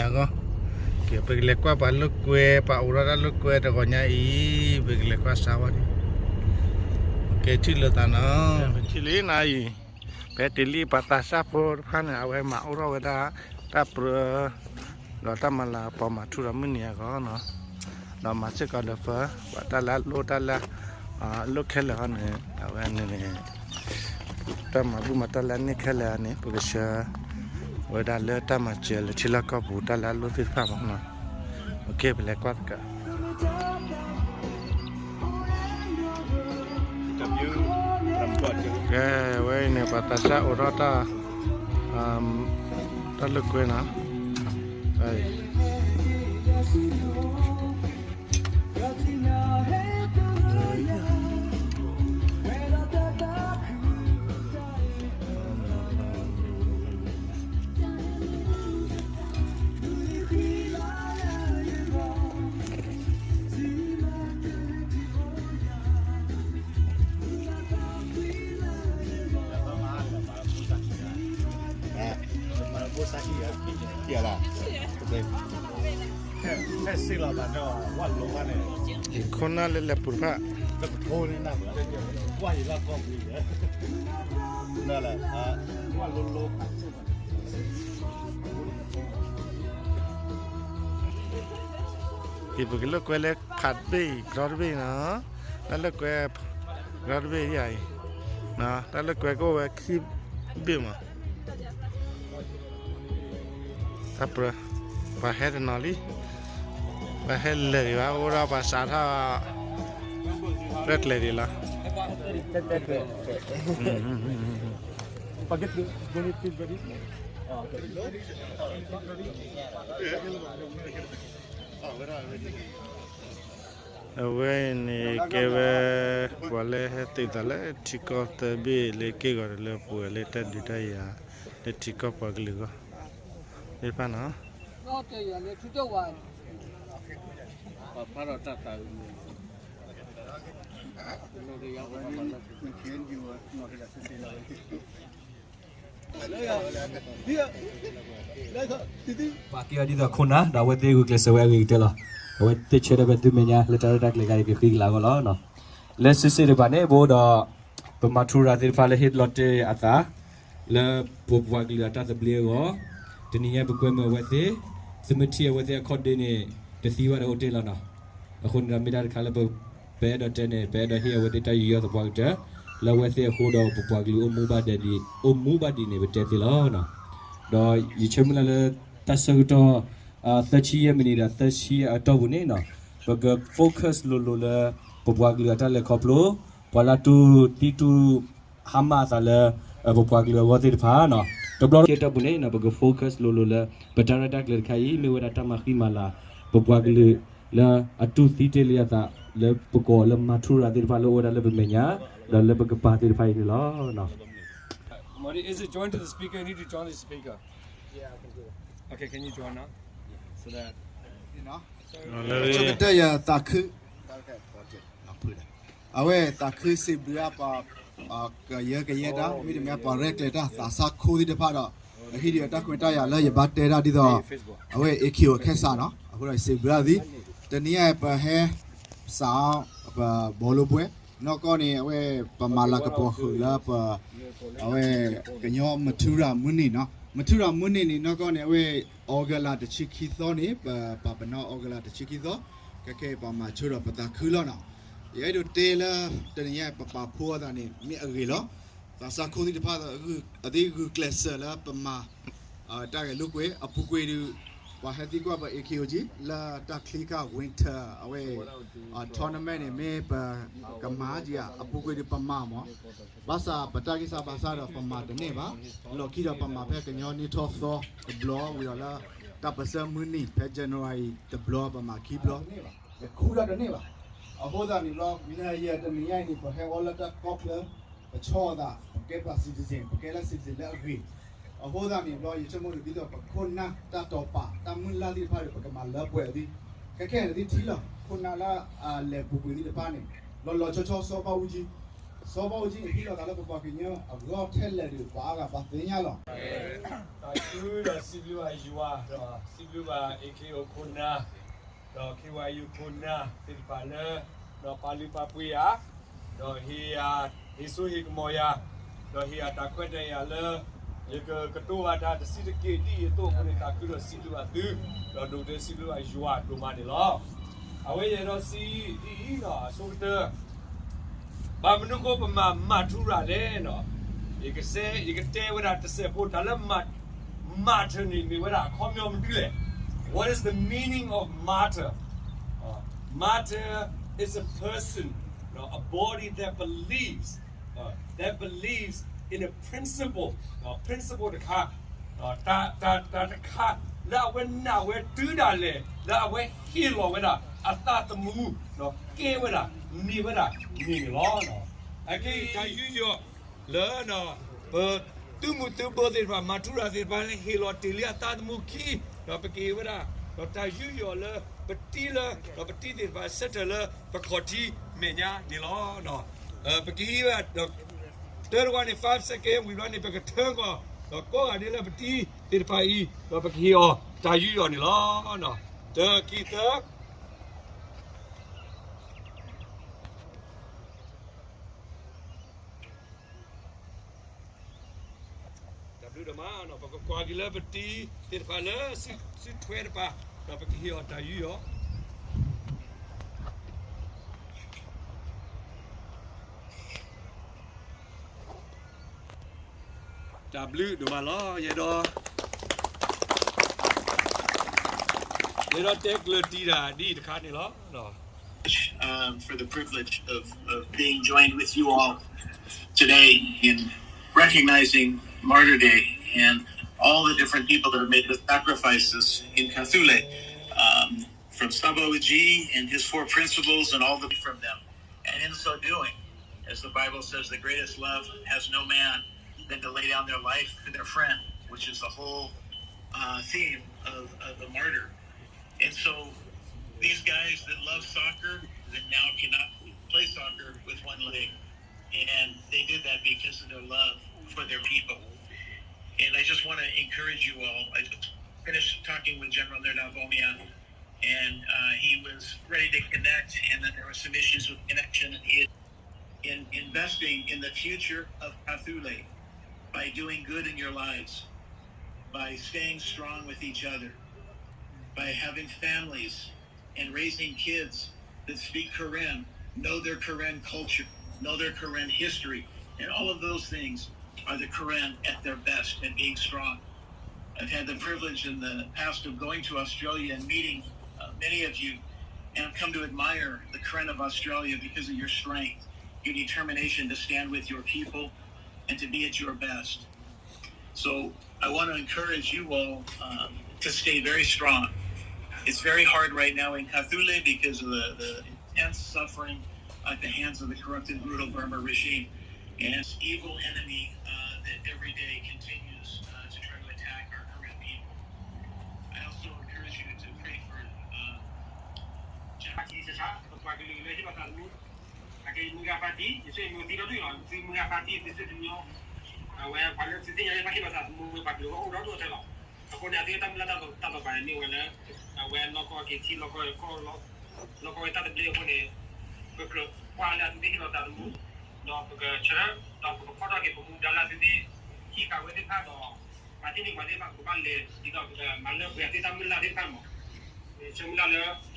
အဂီၢ်, ကဲ ပကလဲၤကွၢ်ပှၤလိာ်ကွဲ, ပှၤအိးထီၣ်တၢ်လိာ်ကွဲတဂီၤညါအံၤ, ပကလဲၤကွၢ်စါဝဲန့ၣ်, ကဲ ထံၣ်လိာ်သးနီၤ, ပထံၣ်လံနၤအံၤ, ဖဲတ့ၢ်လံပှၤသးစၢ်ဖိတဖၣ်န့ၣ် အဝဲမၤအိးထီၣ်ဝဲဒၣ် တၢ်ပြၢ ဒီးတၢ်မၤလၤကပီၤမၤထူရၤမုၢ်နံၤအဂီၢ်နီၤ, ဒီးမၤစ့ၢ်ကီးဒီးဖၢ ပှၤတၢ်လၢအလိၣ်တၢ်လၢ အလိၣ်ခဲလၢာ်အီၤန့ၣ် အဝဲန့ၣ်န့ၣ် တၢ်မၤဘူၣ်မၤတၢ်လၢအန့ၢ်ခဲလၢာ်အီၤန့ၣ် ပကဆှၢ ဝဲဒၣ်လၢတၢ်မၤစၢၤလၢထံလီၢ်ကီၢ်ပူၤတၢ်လၢအလိၣ်သ့ၣ်တဖၣ်မးနီၤ, ကဲ ပလဲၤကွၢ်သကိး ကဲ ဝဲအံၤန့ၣ် ပှၤသးစၢ်အိးထီၣ်တၢ် တၢ်လိာ်ကွဲနီၤ, ခိၣ်နၢ်လၢလဲၤပူၤတဖၣ် ပကလိာ်ကွဲလၢဖးတဘ့ၣ်အံၤ ကဒီတဘ့ၣ်နီၤ, တၢ်လိာ်ကွဲ ကဒီတဘ့ၣ်ယၤအံၤ, တၢ်လိာ်ကွဲကအိၣ်ဝဲခံဘ့ၣ်မး, တၢ်ပြၢ ပှၤဟဲတနီၤလံ, ပှၤဟဲလၢာ်ဒံးဘၣ် အိၣ်ဒီးပှၤစးထီၣ် ရဲၣ်ကျဲၤဒံးလီၤ. အဝဲန့ၣ်ကဲဝဲ ပှၤလၢဟဲသုးသးလၢထံကီၢ်သၢဘ့ၣ် လၢက့ၢ်ဂီၤတလၢပှဲၤလၢတၢ်ဒုးတၢ်ယၤ လၢထံကီၢ်ပှၤကလုာ်အဂီၢ် သ့ၣ်တဖၣ်နီၤ. ပှၤကဲအီၤဒ်သိးခိၣ်နၢ် ဒီးအဝဲသ့ၣ်ဂုာ်ကျဲးစၢးဝဲအဂ့ၤကတၢၢ်လီၤ. အဝဲသ့ၣ်ဆၢထၢၣ်ဖဲသုမဲာ်ညါ လၢတၢ်ရဲၣ်တၢ်ကျဲၤဂၤအံၤကဃံကလၤအဂီၢ်လီၤ. လၢစုစ့ၣ်တကပၤန့ၣ် ပအိၣ်ဒီး ပမၤထူရၤသ့ၣ်တဖၣ်လၢဟ့ၣ်လီၤတဲာ်အသး လၢပပှၤကလုာ်အတၢ်သဘျ့အဂီၢ်, တနံၤညါပကွဲမုာ်အဝဲသ့ၣ်, သုမ့ၢ်ထံၣ်အဝဲသ့ၣ်အခီၣ်ဒ့န့ၣ် တသံဘၣ်ဒီးအိၣ်တ့ၢ်လီၤနီၤ. အဃိန့ၣ်ဒီးမ့ၢ်တၢ်တခါလၢပ ပအဲၣ်ဒိးတဲန့ၣ် ပအဲၣ်ဒိးဟ့ၣ်အဝဲသ့ၣ်တၢ်ယူးယီၣ်သပှၢ်ကတၢၢ်, လၢအဝဲသ့ၣ်အဃိဒီးပပှၤကလုာ်အိၣ်မူဘၣ်ဒဲးဒံး အိၣ်မူဘၣ်ဒံးန့ၣ် ပတဲသ့လီၤနီၤ. ဒီးယဆၢမုၢ်လၢ်လၢ တၢ်ဆၢကတီၢ် သၢဆံယဲၢ်မံးနံးဒီးသၢဆံအတီၢ်ပူၤန့ၣ်နီၤ, ပက focus လိၤလိၤလၢ ပပှၤကလုာ်အတၢ်လဲၤခီဖျိ, ပှၤလၢအတူၢ်သံတူၢ်ဟါမၢ်အသးလၢ ပပှၤကလုာ်အဂီၢ်သ့ၣ်တဖၣ်နီၤ. တဘျီအတီၢ်ပူၤန့ၣ်နီၤ ပက focus လိၤလိၤလၢ ပတၢ်ရဲၣ်တၢ်ကျဲၤတခါအံၤ မ့ၢ်ဝဲဒၣ်တၢ်မၤဃံမၤလၤ ပပှၤကလုာ်လၢအတူၢ်သံတ့ၢ်လံအသး လၢပကိးလၢမၤထူရၤသ့ၣ်တဖၣ်လၢအိၣ်ဝဲဒၣ်လၢပမဲာ်ညါ ဒီးလၢပကပၤသ့ၣ်တဖၣ်အံၤန့ၣ်လီၤ. Marty, is it join to the speaker? You need to join the speaker. Okay, can you join now? So that, you know. ကတၢၢ်ယသးခု အဝဲသးခုစံးဘျုးအပှၤ ကယၢကယဲတၢ် မ့တမ့ၢ်ပှၤရဲၣ်ကျဲၤတၢ်သးစၢ်ခိၣ်သ့ၣ်တဖၣ်ဒီး အဟံးဒံးအတၢ်ခွဲးတၢ်ယာ်လၢယဘၣ်တဲတၢ်ဒ်သိး အဝဲ A K O ခဲစးနီၤ အဃိဒီးစံးဘျုးအသး တနံၤအံၤပဟဲ စးအီၤ ပဘီလိပှဲၤ နီၢ်ကီၢ်န့ၣ် အဝဲ ပမၤလၤကပီၤဃုာ်လၢပ အဝဲ ကညီမထူရၤမုၢ်နံၤနီၤ မထူရၤမုၢ်နံၤန့ၣ် နီၢ်ကီၢ်န့ၣ် အဝဲ အီကလးတဆံခံသီန့ၣ် ပပာ်ပနီၣ်အီကလးတဆံခံသီ ခဲခဲပှၤမၤဆိဒီးပသးခုလီၤနီၤ ယအဲၣ်ဒိးတဲလၢ တနံၤအံၤပပာ်ဖှိၣ်အသးန့ၣ် မ့ၢ်အဂ့ၤလီၤ သးစၢ်ခိၣ်သ့ၣ်တဖၣ် အသ့ၣ်ဂုာ်ကျဲးစၢးလၢပမၤ တၢ်ဂဲၤလိာ်ကွဲ အပူၤကွံာ်ဒုး ပှၤဟဲသံကွၢ်ပ A K O G လၢတၢ်ချံခါ winter အဝဲ tournament န့ၣ် မ့ၢ်ပကမၤက့ၤဧါ အပူၤကွံာ်ဒုးပမၤမး ဘၣ်ဆၣ်ပတၢ်ဂံၢ်စၢ်ဘါစၢ်ဒီးပမၤတန့ၢ်ဘၣ် လီၢ်ခံဒီးပမၤဖဲကညီနံၣ်ထီၣ်သီတဘျီဝံၤဒီးလၢ တၢ်ပၢၢ်ဆၢမုၢ်နံၤ ဖဲ January တဘျီ ပမၤခံဘျီ ပခူၣ်တၢ်တန့ၢ်ဘၣ် အဃိသတးန့ၣ်ဘျီ နယဲတနံၤညါအံၤန့ၣ် ပဟဲအီလၢတၢ်ကီၢ်ချၢ ပဆီအသး ပကဲပှၤ citizen ပကဲလၢ citizen လၢအဂ့ၤ အဃိသတးန့ၣ်ဘျီ ယဆိကမိၣ်ဒ်သိးပခိၣ်နၢ်တၢ်တိာ်ပာ် တၢ်မုၢ်လၢ်သ့ၣ်တဖၣ်ဒီး ပကမၤလၢပှဲၤအသး ခဲခဲန့ၣ်သ့ၣ်ထံလီၤ ခိၣ်နၢ်လၢအလဲၤပူၤကွံာ်သ့ၣ်တဖၣ်န့ၣ် လီၤလီၤဆီဆီစီၤဘၣ်အူကၠံ စီၤဘၣ်အူကၠံန့ၣ် ဟ့ၣ်လီၤသးလၢပပှၤကညီအဂီၢ်ထဲလဲၣ်ဒီး ပှၤအါဂၤပှၤသ့ၣ်ညါလီၤ သးခုဒီးစံးဘျုးဘၣ်ယွၤ, ဒီးစံးဘျုးဘၣ် A K O ခိၣ်နၢ်, ဒီး K Y U ခိၣ်နၢ်သ့ၣ်တဖၣ်လၢ ဒီးပာ်လုၢ်ပာ်ပှ့ၤယၤ, ဒီးဟ့ၣ်ယၤ, ဟ့ၣ်စိဟ့ၣ်ကမီၤယၤ, ဒီးဟ့ၣ်ယၤတၢ်ခွဲးတၢ်ယာ်လၢ ယကကတိၤဘၣ်တၢ်တဆံးတက့ၢ်ဒ်အံၤအသိးအဃိန့ၣ် သးခုဒီးစံးဘျုးဘၣ်သု, ဒီးဒိးတဲစံးဘျုးဘၣ်ယွၤဒိၣ်မးန့ၣ်လီၤ. အဝဲယအဲၣ်ဒိးစံးဒ်အံၤနီၤ, အဆိကတၢၢ် ဘၣ်မနုၤဃိပမၤ မၤထူရၤ လဲၣ်နီၤ. ယကစဲ ယကတဲဝဲဒၣ်တစဲးဖိ တၢ်လၢ martyr န့ၣ် မ့ၢ်ဝဲဒၣ်အခီပညီမနုၤလဲၣ်. What is the meaning of martyr? Uh, martyr is a person, you know, a body that believes, uh, that believes in a principle, uh, principle တခါ, တၢ် တၢ် တၢ်တခါ လၢအဝဲနာ်ဝဲတုၤဒၣ်လဲာ် လၢအဝဲဟ့ၣ်လီၤဝဲဒၣ်အသးသမူ, ကဲဝဲဒၣ် မ့ၢ်ဝဲဒၣ်န့ၣ်န့ၣ်လီၤ. အကဲတၢ်ယူးယီၣ်လၢ ပသုးမုၢ်သုးဘိသ့ၣ်တဖၣ် မၤထူရၤသ့ၣ်တဖၣ်လၢဟ့ၣ်လီၤတ့ၢ်လံအသးသမူခံ, ဒီးပကဟ့ၣ်ဝဲဒၣ် ဒီးတၢ်ယူးယီၣ်လၢပတံၤလၢ ဒီးပတံၤသ့ၣ်တဖၣ်ဆၢထၢၣ်လၢပခီၣ်ထံးမဲာ်ညါန့ၣ်လီၤ. ပကဟ့ၣ်ဝဲဒၣ် တၢတဝါန့ၣ် five second ဝံၤဘျီန့ၣ် ပကထၢကီၢ် ဒီးကိးဂၤဒဲးလၢပတံၤသ့ၣ်တဖၣ်အံၤ ဒီးပကဟ့ၣ်အီၤတၢ်ယူးယီၣ်န့ၣ်လီၤ. တၢ ခံ သၢ တၢ်ဘျုးဒိၣ်မးနီၤ, ပကကွၢ်က့ၤလၢပတံၤသ့ၣ်တဖၣ်လၢစုထွဲတပၤ, ဒီးပကဟ့ၣ်အီၤတၢ်ယူးယီၣ်. တၢ်ဘျုးဒိၣ်မးလီၤ. ယအဲၣ်ဒိး ယအဲၣ်ဒိးတဲကျၢၤတံၢ်တၢ်ဒ်အံၤတခါန့ၣ်လီၤ. Um, for the privilege of, of being joined with you all today in recognizing Martyr Day and all the different people that have made the sacrifices in Khathulle, um, from Sabo G and his four principles and all the from them. And in so doing, as the Bible says, the greatest love has no man than to lay down their life for their friend, which is the whole uh, theme of, of the martyr. And so these guys that love soccer that now cannot play soccer with one leg, and they did that because of their love for their people. And I just want to encourage you all. I just finished talking with General Nerdan Bomia, and uh, he was ready to connect, and then there were some issues with connection, and he is in investing in the future of Khathulle by doing good in your lives, by staying strong with each other, by having families and raising kids that speak Karen, know their Karen culture, know their Karen history, and all of those things are the Karen at their best and being strong. I've had the privilege in the past of going to Australia and meeting uh, many of you, and I've come to admire the Karen of Australia because of your strength, your determination to stand with your people, and to be at your best. So I want to encourage you all um, to stay very strong. It's very hard right now in Khathulle because of the, the intense suffering at the hands of the corrupted, brutal Burma regime and this evil enemy uh, that every day continues uh, to try to attack our Karen people. I also encourage you to pray for uh, အကဲယမုၢ်ဂၤပၣ်တံၣ်, ယဆိမိၣ်သံဒီဒုၣ်လီၤ, သုမုၢ်ဂၤပၣ်တံၣ် သုစ့ၣ်တမံၤ, အဝဲပှၤလၢသုသ့ၣ်ညါလၢဘၣ်ဟ့ၣ်လီၤသးသမူပှၤကလုာ်အိၣ်ဒီဒူၣ်ထဲလီၤ. အဃိန့ၣ် အသုတၢ်မုၢ်လၢ်တၢ်တိာ်ပာ်န့ၣ်မ့ၢ်ဝဲလၢ အဝဲလီၢ်ကီၢ်က့ၤထံလီၢ်ကီၢ် လီၢ်ကီၢ်ဝဲတၢ်သဘျ့အဃိန့ၣ် ပကြၢးကွၢ်လၢအသုသ့ၣ်ဟ့ၣ်လီၤသးသမူ ဒီးပကဆၢထၢၣ် ဒီးပကဖီၣ်ထီၣ်က့ၤပမူဒါလၢအသုသ့ၣ် ဟံးဃာ်ဝဲသ့ၣ်တဖၣ်ဒီး ပှၤသ့ၣ်န့ၢ်ပှၤသ့ၣ်တဖၣ် ပကဘၣ်လဲၤဒ်သိးပကမၤလၢပှဲၤအသုတၢ်မုၢ်လၢ်သ့ၣ်တဖၣ်မး, ဆၢမုၢ်လၢ်လၢ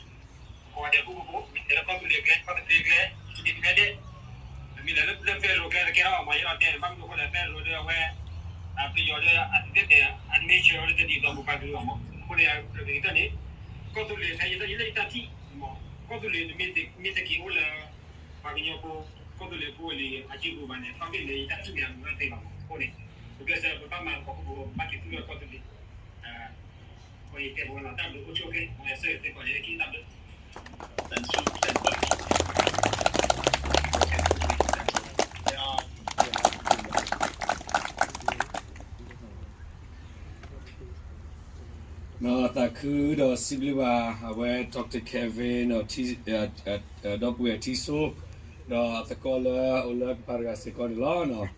ပဝဲဒဲးဖိဖိ မ့ၢ်တဲလၢကီၢ်သူလ့ၤကျဲ ကီၢ်သူလ့ၤကျဲ ဒ်ဖဲဒဲး မ့ၢ်လဲၤလၢ federal ကျဲတကဲထီၣ်မး ယအဲၣ်ဒိးတဲန့ၣ် ဘၣ်မနုၤအဃိလဲၣ် federal ဒီးအဝဲ ပယီၤဒီးအသုသ့ၣ်န့ၣ် အ nature အီၤတဒ်သိးပပှၤကလုာ်အီၤမး အဃိန့ၣ် ယကတဲန့ၣ် ကီၢ်သူလ့ၤ ဖဲယတၢ်ယလၢယတၢ်ထံၣ်မး ကီၢ်သူလ့ၤ မ့ၢ်တက့ၤအိၣ်လၢ ပှၤကညီဖိ ကီၢ်သူလ့ၤဖိလံၤအစုပူၤဘၣ်န့ၣ် ထီဘိန့ၣ် ယတၢ်ထံၣ်န့ၣ် အမုၢ်ဂၤသ့လီၤမး အဃိန့ၣ် ပကျဲးစၢးပဘၣ်မၤသကိးဖိ ပဘၣ်က့ၤသူၣ်လၢကီၢ်သူလ့ၤ အဃိန့ၣ် ယတဲပဝဲလီၤ တၢ်ဘျုးအိၣ်ဆူၣ်အိၣ်ချ့ ပဝဲဆၢဂ့ၤသ့ၣ်ကီး ယဲက့ၤတၢ်ဘျုး သးခုဒီးစံးဘျုးဘၣ် အဝဲ Doctor Kevin ဒီး ဒီပုၢ်ဝဲၢ်ထံစိ ဒီးအသကိးလၢအိၣ်လၢကပၤတဂၤစ့ၢ်ကီးန့ၣ်လီၤ.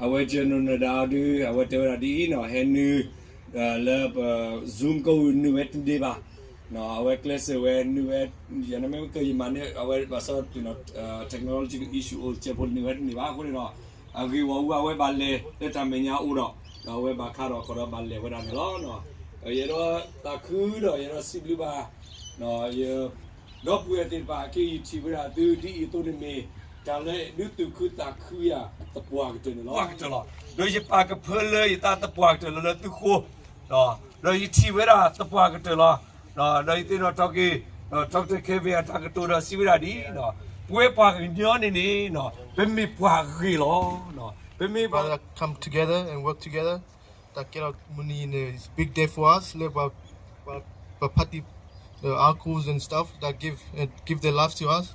အဝဲ General Nerdan ဒုး အဝဲတဲဝဲဒၣ်ဒ်အံၤနီၤ ဟဲနုာ် လၢပ Zoom ကအိၣ်နုာ်ဝဲတန့ၢ်ဘၣ်, အဝဲကျဲးစၢးဝဲနုာ်ဝဲ, ယနမ့ၢ်ကယမၤန့ၢ်အဝဲဘၣ်ဆၣ် technological issue အိၣ်စဲးဖိနုာ်ဝဲတန့ၢ်ဘၣ်အဃိန့ၣ်ဒီး, အဂ့ၢ်ဝီအူအဝဲဘၣ်လဲၤလၢတၢ်မဲာ်ညါအိၣ်ဒီး, ဒီးအဝဲဘၣ်ခါဒီးခီဒီးဘၣ်လဲၤဝဲဒၣ်န့ၣ်လီၤ. ယအဲၣ်ဒိးသးခုဒီးယအဲၣ်ဒိးစံးဘျုးဘၣ် ယ ဒီပုၢ်ဝဲၢ်သ့ၣ်တဖၣ် ခဲအံၤယထံၣ်ဝဲဒၣ်သုဒ်အံၤအသိးန့ၣ်မ့ၢ် တၢ်လၢဒုးသူၣ်ခုသးခုယၤသပှၢ်ကတၢၢ်န့ၣ်လီၤ. ဒီးယပာ်ကဖၢလၢယသးသပှၢ်ကတၢၢ်လီၤလၢသုဃိ, ဒီးယထံၣ်ဝဲဒၣ်သပှၢ်ကတၢၢ်လီၤ. ဒီးယသ့ၣ်နီၣ်ထီၣ်က့ၤ ဒီး Doctor Kevin အတၢ်ကတိၤဒီးစံးဝဲဒၣ်ဒ်အံၤ, ပဝဲပှၤကညီန့ၣ်န့ၣ် ပမ့ၢ်ပှၤဂ့ၤလီၤ. ပမ့ၢ်ပှၤ Brother, come together and work together. တၢ်ကဲထီၣ်မုၢ်နံၤန့ၣ် is big day for us လၢပှၤ ပှၤ party, the uncles and stuff that give, uh, give their lives to us.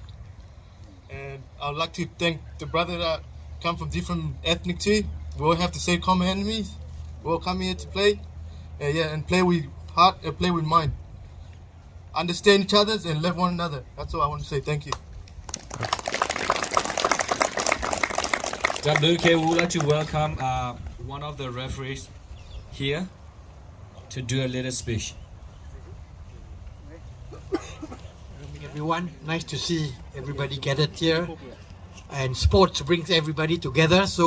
And I would like to thank the brother that come from different ethnicity. We all have the same common enemies. We all come here to play, and yeah, and play with heart and play with mind. Understand each other and love one another. That's all I want to say. Thank you. W K, we would like to welcome, uh, one of the referees here to do a little speech. Everyone, nice to see everybody gathered here. And sports brings everybody together, so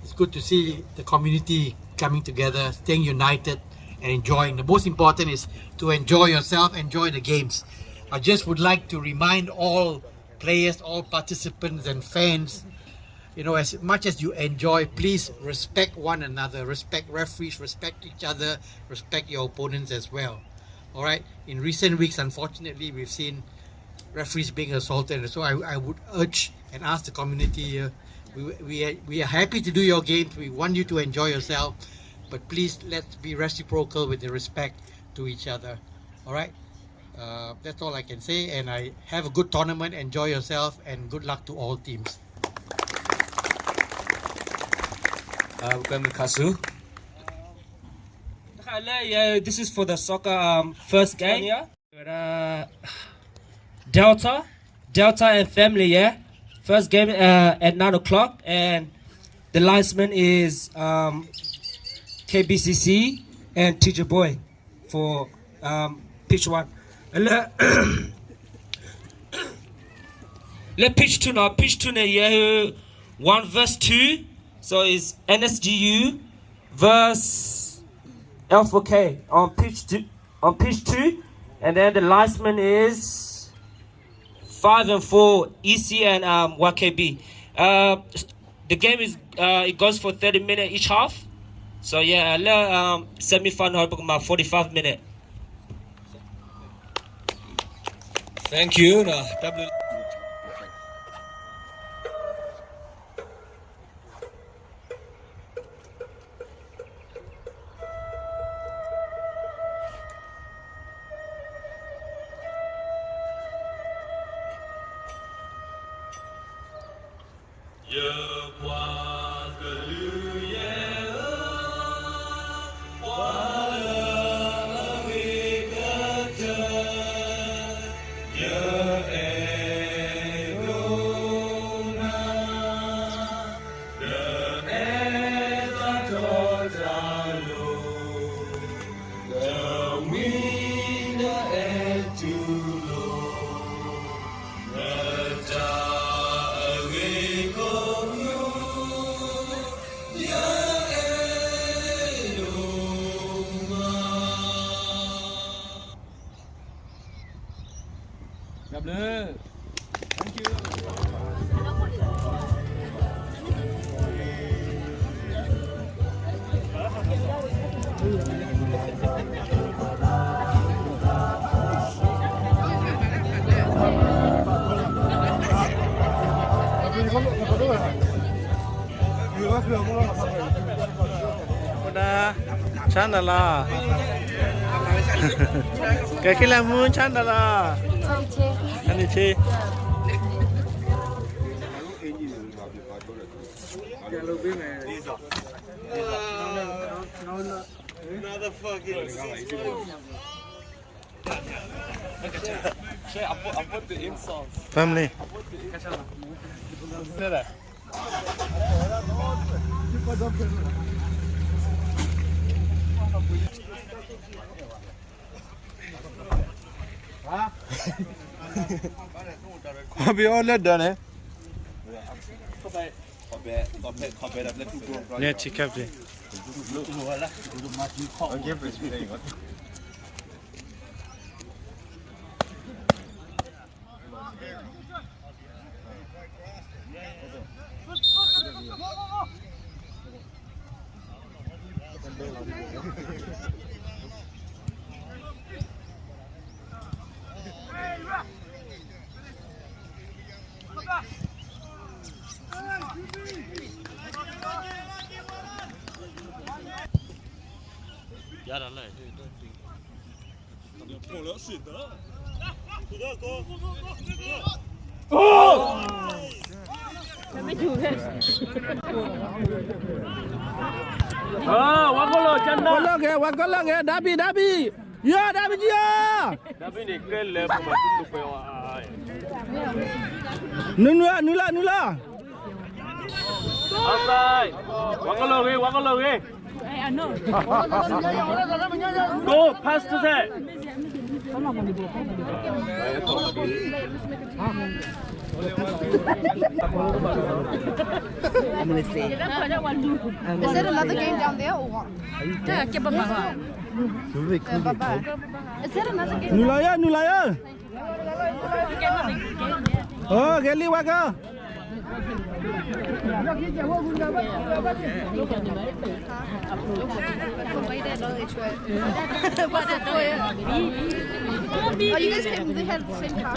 it's good to see the community coming together, staying united and enjoying. The most important is to enjoy yourself, enjoy the games. I just would like to remind all players, all participants and fans, you know, as much as you enjoy, please respect one another, respect referees, respect each other, respect your opponents as well. All right. In recent weeks, unfortunately, we've seen referees being assaulted. So I, I would urge and ask the community here, we, we, we are happy to do your games. We want you to enjoy yourself. But please, let's be reciprocal with the respect to each other. All right. Uh, that's all I can say. And I have a good tournament. Enjoy yourself. And good luck to all teams. Uh, welcome, Kasu. Hi, yeah, this is for the soccer, um, first game. Yeah. Uh, Delta, Delta and family, yeah. First game, uh, at nine o'clock, and the linesman is, um, K B C C and Teacher Boy for, um, pitch one. And, uh, let pitch two now. Pitch two now, yeah. One versus two. So it's N S G U versus L four K on pitch two, on pitch two, and then the linesman is five and four, E C and, um, Y K B. Uh, the game is, uh, it goes for thirty minutes each half. So yeah, let, um, semifinal about forty-five minutes. Thank you. No, W- Channel လီၤ, ကဲ ခ့လၢမူ channel လီၤ, အနံၣ်ဆ့ Motherfucking family. ပှၤဘၣ်အီၣ်လၢဒၢးန့ၣ်, လဲၤထံခါပ့ၤ ဝါကီၢ်လီၤ ဝါကီၢ်လီၤဂ့ၤ ဝါကီၢ်လီၤဂ့ၤ ဒါဘံၣ် ဒါဘံၣ်, ယီၤ ဒါဘံၣ်ကံယီၤ, နုာ်လီၤ နုာ်လီၤ နုာ်လီၤ, ဝါကီၢ်လီၤဂ့ၤ ဝါကီၢ်လီၤဂ့ၤ Go, pass to that. Is it another game down there or what? Is it another game? နုာ်လီၤယၤ နုာ်လီၤယၤ, အိၣ် ကဲလံ ဝါကီၢ်. Are you guys taking the head at the same time?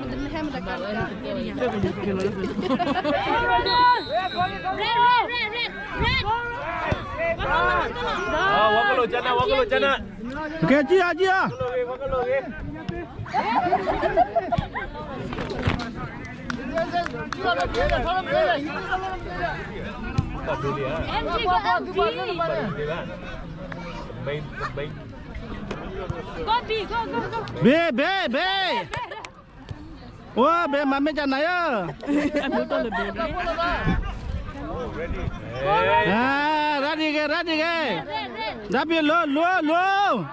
With the helmet, I can't. Wá kó lo chá ná, wá kó lo chá ná. Ok, chía, chía. Go, B, go, go, go. B, B, B. Ơ, bê mă mê chả nấy ơ. À, rát đi ghê, rát đi ghê. Rát đi lố, lố, lố.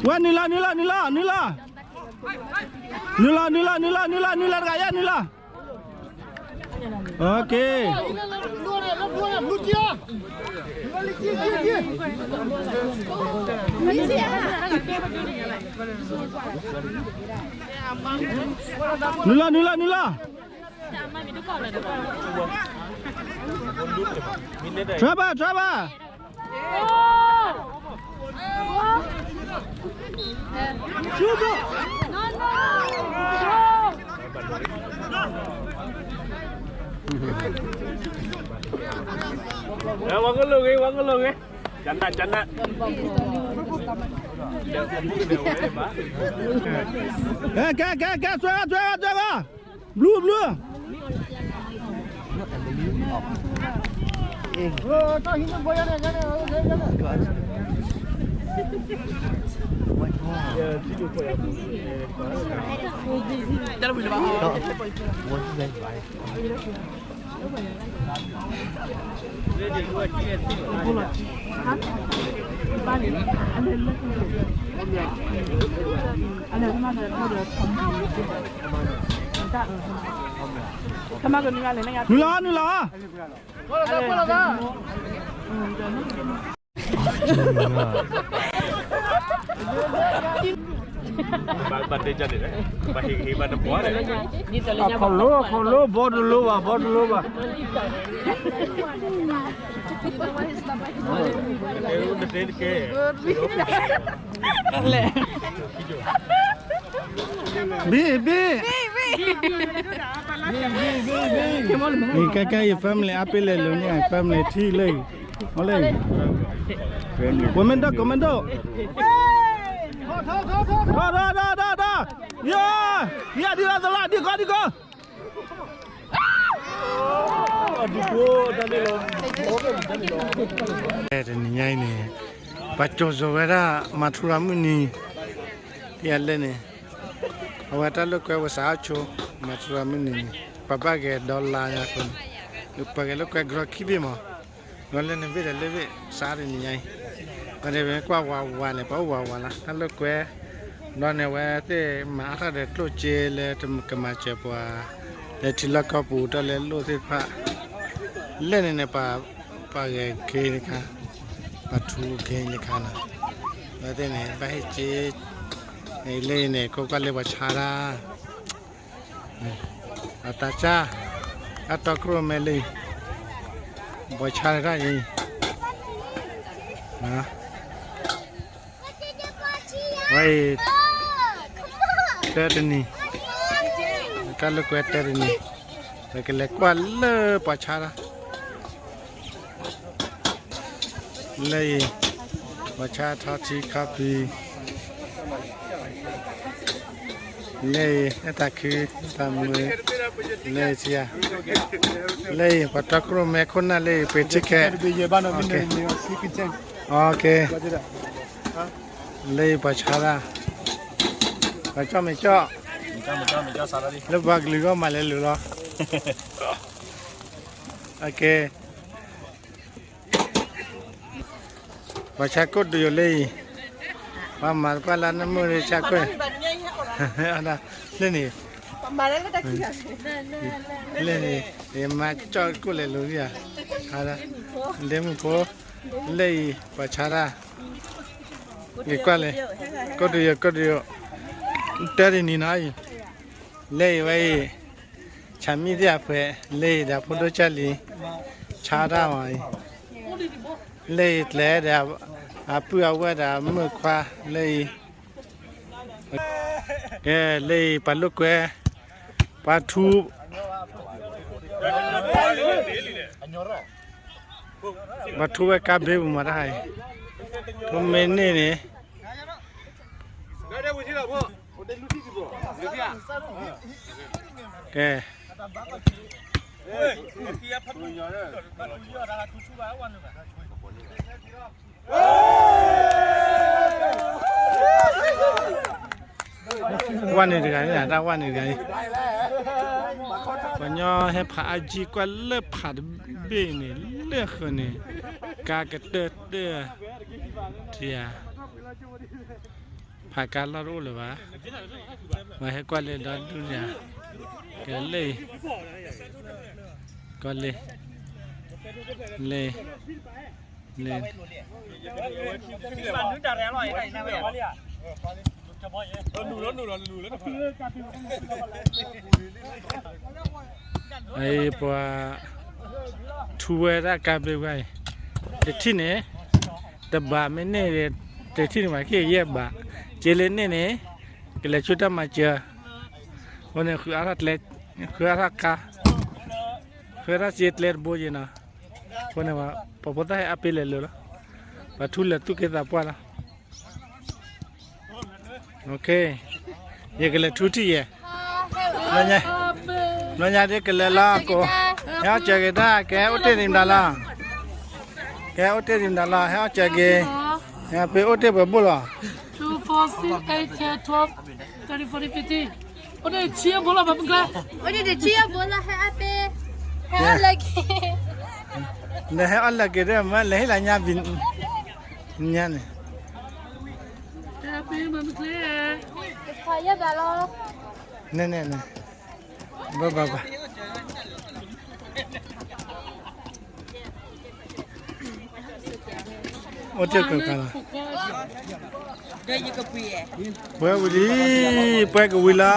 Ơ, nư lo, nư lo, nư lo, nư lo. Nư lo, nư lo, nư lo, nư lo, nư lo, nư lo. Ok. Nư lo, nư lo, nư lo. Trevor, Trevor. Ê, wá kó lo ghê, wá kó lo ghê. Chắn nè, chắn nè. Ê, kìa, kìa, kìa, xuôi ra, xuôi ra, xuôi ra. Blue, blue. Nư lò, nư lò. Khổ lố, khổ lố, bố đồ lố bà, bố đồ lố bà. Bi, bi. Bi, bi, bi. Ni kaka i family ape le lo ni family thi le. Ole. Commando, commando. Da, da, da, da, da. Ya, ya, di la, di la, di ko, di ko. Ê, tê nì nháy nè, pà cò zò wê dá, mà thu ra mø̀n nì, yà lê nè, အဝဲတၢ်လိာ်ကွဲဝဲစးအီၣ်ဆိ, မၤတရၢမုၢ်နံၤန့ၣ် ပှၤဘၣ်ဂဲၤဒီလါညါအဃိန့ၣ် ပှၤဂဲၤလိာ်ကွဲကြီခံဘ့ၣ်မး, ဂီၤလၢန့ၣ်ဘ့ၣ်ဒီးလၢဘ့ၣ်စးတနံၤညါအံၤ, ပှၤန့ၣ်ကွၢ်ဝးဝးန့ၣ် ပှၤအိၣ်ဝးဝးလီၤ တၢ်လိာ်ကွဲ, ဘျီန့ၣ်အဝဲသ့ၣ်မၤအါထီၣ်ဒီးကျိၣ်စ့လၢကမၤစၢၤပှၤ လၢထံလီၢ်ကီၢ်ပူၤတၢ်လဲၤလိာ်သ့ၣ်တဖၣ်, လၢန့ၣ်န့ၣ် ပှၤဂဲၤက့ၤတခါ, ပှၤထူက့ၤတခါနီၤ, လၢသ့ၣ်န့ၣ် ဘၣ်ဟ့ၣ်က့ၤ, လၢအံၤန့ၣ် ခိၣ်ကွၢ်လၢပှၤဆါတၢ် အတၢ်စၢ်, အတီခိၣ်ရိၣ်မဲလၢအံၤ, ပှၤဆါတၢ်အံၤ, ဝဲအံၤ, တၢတနံၤ, တၢ်လိာ်ကွဲတၢတနံၤ, ပကလဲၤကွၢ်လၢပှၤဆါတၢ် လၢအံၤ, ပှၤဆါထီထံခါဖံ, လၢအံၤ အတၢ်ခု, တၢ်မုာ်, လၢအံၤ, လၢအံၤ ပှၤတီခိၣ်ရိၣ်မဲခိၣ်နၢ်လၢအံၤ ပှ့ၤထံခဲ, လၢအံၤပှၤဆါတၢ်, ပှၤကၠီၣ်မဲာ်ကၠီၣ်, လၢပှၤကလုာ်ဂီၢ်မးလဲၤလိာ်လီၤ, ပှၤဆါကိၣ်ဒုးယိာ်လၢအံၤ, ပှၤမၤတပှၢ်လၢနမုၢ်ရ့ဆါကွဲၢ်, လၢန့ၣ်, လၢန့ၣ်, ယမၤကၠီၣ်ကိၣ်လဲၤလိာ်ဧါ, လၢမုၢ်ဖိ, လၢအံၤပှၤဆါတၢ်, ယကွၢ်လဲၣ်, ကိၣ်ဒုးယိာ် ကိၣ်ဒုးယိာ်, တၢတနံၤနီၤအံၤ, လၢအံၤဝဲအံၤ, ဆၣ်မံၣ်သ့ၣ်အဖှဲး, လၢအံၤဒီးဖိဒိၣ်ကၢ်လံၤ, ဆါတၢ်မးအံၤ, လၢအံၤကျဲဒီး, အပုၢ်အဝဲၢ်ဒီးမုၣ်ခွါလၢအံၤ, ကဲ, လၢအံၤပှၤလိာ်ကွဲ, ပှၤထူ, ပှၤထူဝဲကါဘ့ပူၤမးတၢ်ဟါအံၤ, ထူမ့ၢ်န့ၢ်န့ၣ်, ကဲ, ဝဲန့ၣ်တဂၤန့ၣ် တၢ်ဝဲန့ၣ်တဂၤန့ၣ်, ပှၤညီဟဲဖးအါကံကွၢ်လၢဖးတဘ့ၣ်န့ၣ် လၢဃၢၤန့ၣ်, ကါကတၢၢ်တၢၢ်, တယၤ, ဖးကါလီၢ်တအိၣ်လၢၤဘၣ်, ပှၤဟဲကွၢ်လၢဒီဒူၣ်တယၤ, ကဲလၢအံၤ, ကီလ့, လ့, လ့ အံၤပှၤထူဝဲဒၣ်ကါဘ့ဝဲအံၤ, တထံၣ်န့ၣ်, တဘးမ့ၢ်န့ၢ်, တထံၣ်န့ၣ်မး က့ၤယဲၢ်ဘး, က့ၤလၢန့ၣ်န့ၣ်, ကလဲၤဆူတၢ်မၤစၢၤ, အဃိန့ၣ် ဃုအါထီၣ်ကျဲ, ဃုအါထီၣ်ကါ, ဃုအါထီၣ်စ့ကျဲတဘိယဲနီၤ, အဃိန့ၣ် ပှၤဖိသၣ်ဟဲအါပ့ၤလဲၤလိၤလီၤ, ပှၤထူလဲၤသူၣ်က့သးပှၢ်လီၤ. ယကလဲၤထူထံၣ်ယဲၢ်, ဘျီညါဒ်ကလဲၤလီၤကိး, ဟဲအီၣ်စၢၤက့ၤတၢ် ကဲအိၣ်တ့ၢ်ဒံးမတၤလီၤ, ကဲအိၣ်တ့ၢ်ဒံးမတၤလီၤ ဟဲအီၣ်စၢၤက့ၤ, ဟဲပ့ၤအိၣ်တ့ၢ်ပှဲၤဘိလီၤ. Two, four, six, eight, ten, twelve, thirteen, fourteen, fifteen. အိၣ်တ့ၢ်တဆံဘိလီၤ ပမ့ၢ်ကျဲ, အိၣ်တ့ၢ်တဆံဘိလီၤ ဟဲအါပ့ၤ, ဟဲအီၣ်လၢက့ၤ, ဒီးဟဲအီၣ်လၢက့ၤဒီး မ့ၢ်လဲၤဟ့ၣ်လၢညါဘံ, ညါန့ၣ်, ဟဲအါပ့ၤ မ့ၢ်မ့ၢ်ကျဲ, ယဲၢ်ဘးလီၤ, န့ၣ်န့ၣ်န့ၣ်, ဘၣ်ဘၣ်ဘၣ် အိၣ်တ့ၢ်ကကါလီၤ, ပှဲၤဝံၤလံ, ပှဲၤကဝံၤလီၤ,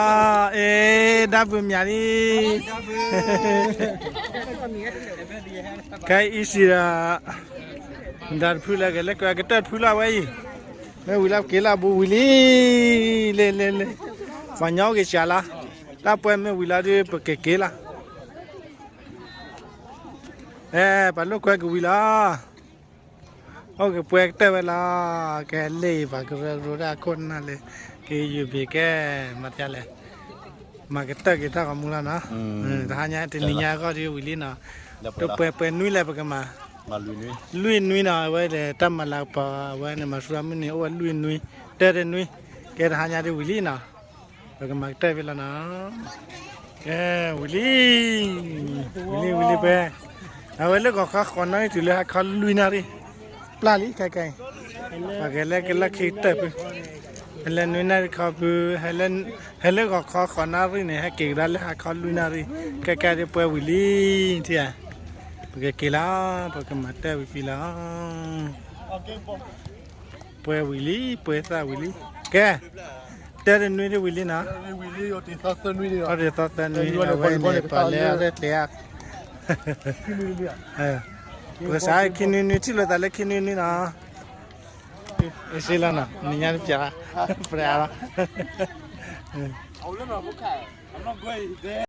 အဲ ဒၣ်ဘုးမၠးလံ, ခဲအံၤစံးဒီး, ဒၣ်တဖုလၢကလဲၤကွဲကတၢၢ်တဖုလီၤဝဲအံၤ, မ့ၢ်ဝံၤလီၤက့ၤလီၤ ဘူးဝံၤလံ, လ့လ့လ့, ပှၤညီအိၣ်က့ၤစှၤလီၤ, တၢ်ပှဲၤမ့ၢ်ဝံၤလီၤဒီး ပကက့ၤလီၤ. အဲ ပှၤလိာ်ကွဲကဝံၤလီၤ, အိၣ်က့ၤပှဲၤကတၢၢ်ဝဲလီၤ, ကဲလ့ၣ်ပှၤကရၢကရိတၢ်ခိၣ်နၢ်လၢ ကယူၢ်ဘ့ၣ်ကဲ, မၤတလဲၣ်, မၤကတၢၢ်က့ၤတၢ်ဂီၤမူလီၤနီၤ, တဟါညါတနံၤညါအဂီၢ်ဒ်ဝံၤလံနီၤ, တပှဲၤပှဲၤနွံလဲၣ်ပကမၤ, လွံၢ်နွံနီၤ, အဝဲဒီးတၢ်မၤလၤကပီၤအဝဲန့ၣ် မၤဆူၣ်မုၢ်နံၤအိၣ်ဝဲလွံၢ်နွံ, တၢ်တနွံ, ကဲတဟါညါဒ်ဝံၤလံနီၤ. ပကမၤကတၢၢ်ဖဲလီၤနီၤ. ကဲ, ဝံၤလံ, ဝံၤလံ ဝံၤလံပှဲၤ, အဝဲလၢဂီၤခီဃိးနၣ်ရံၣ်တုၤလၢဟါခီလွံၢ်နၣ်ရံၣ်, ပျၢ်လံခဲကဲအံၤ, ပကလဲၤကလၢခံကတၢၢ်ဖု, ဟဲလၢနွံနၣ်ရံၣ်ခီဖု, ဟဲလၢဂီၤခီဃိးနၣ်ရံၣ်န့ၣ် ဟဲက့ၤကဒါလၢဟါခီလွံၢ်နၣ်ရံၣ်, ခဲကဲဒ်ပှဲၤဝံၤလံ, ထံဧါ, ပကက့ၤလီၤ, ပကမၤတၢ်ဝံၤဖဲလီၤ. ပှဲၤဝံၤလံ, ပှဲၤသၣ်ဝံၤလံ, ကဲ, တၢ်တနွံတဝံၤလံနီၤ, အီၤဒ်သီသၢနွံ, အဝဲန့ၣ်ပှၤလဲၤအီၤရဲၣ်ကျဲၤဧါ, ပကစးခံနွံနွံ ထံၣ်လိာ်သးလၢခံနွံနွံနီၤ, အ့ၣ်စ့လီၤနီၤ, နညါတပျး, ပှဲၤအါလီၤ, အဝဲလၢနီၤဖိခါ, အနီၢ်ကွဲအံၤ